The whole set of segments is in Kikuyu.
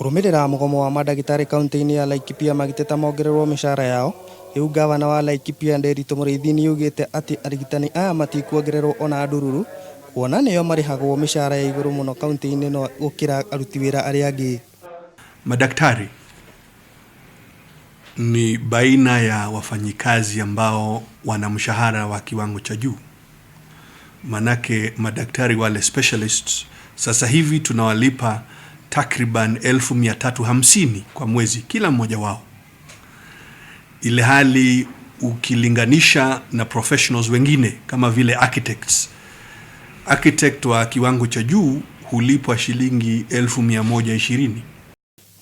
Kũrũmĩrĩra mũgomo wa mandagĩtarĩ kaunti-inĩ ya Laikipia magĩteta mongererwo mĩcara yao, rĩu ngavana wa Laikipia Nderitu Mũrĩithi nĩaugĩte atĩ arigitani aya matikuongererwo ona ndururu kuona nĩo marĩhagwo mĩcara ya igũrũ mũno kaunti-inĩ ĩno gũkĩra aruti wĩra arĩa angĩ. Madaktari ni baina ya wafanyikazi ambao wana mshahara wa kiwango cha juu, manake madaktari wale specialists sasa hivi tunawalipa takriban 350,000 kwa mwezi kila mmoja wao, ile hali ukilinganisha na professionals wengine kama vile architects. Architect wa kiwango cha juu hulipwa shilingi 120,000.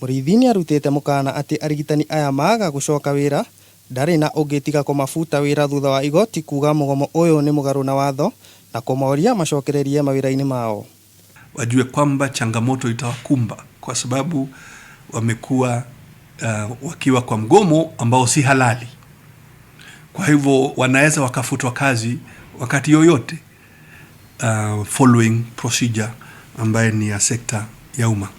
Mũrĩithi nĩarutĩte mũkana atĩ arigitani aya maga gũcoka wĩra ndarĩ na ũngĩ tiga kũmabuta wĩra thutha wa igoti kuga mũgomo ũyũ nĩ mũgarũ na watho na kũmoria macokererie mawĩra-inĩ mao. Wajue kwamba changamoto itawakumba kwa sababu wamekuwa wakiwa kwa mgomo ambao si halali. Kwa hivyo wanaweza wakafutwa kazi wakati yoyote, following procedure ambaye ni ya sekta ya umma.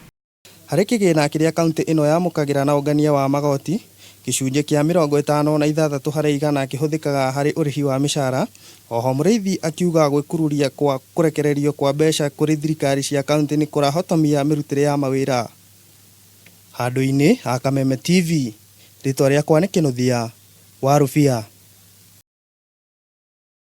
Harĩ kĩgĩna kĩrĩa kaunti ĩno yamũkagĩra na ũngania wa magoti, gĩcunjĩ kĩa 56% kĩhũthĩkaga harĩ ũrĩhi wa mĩcara. Oho Mũrĩithi akiuga gwĩkururia kwa kũrekererio kwa mbeca kũrĩ thirikari cia kaunti nĩ kũrahotomia mĩrutĩre ya mawĩra. Handũ-inĩ ha Kameme TV, rĩtwa rĩakwa nĩ Kĩnũthia wa Rũbia.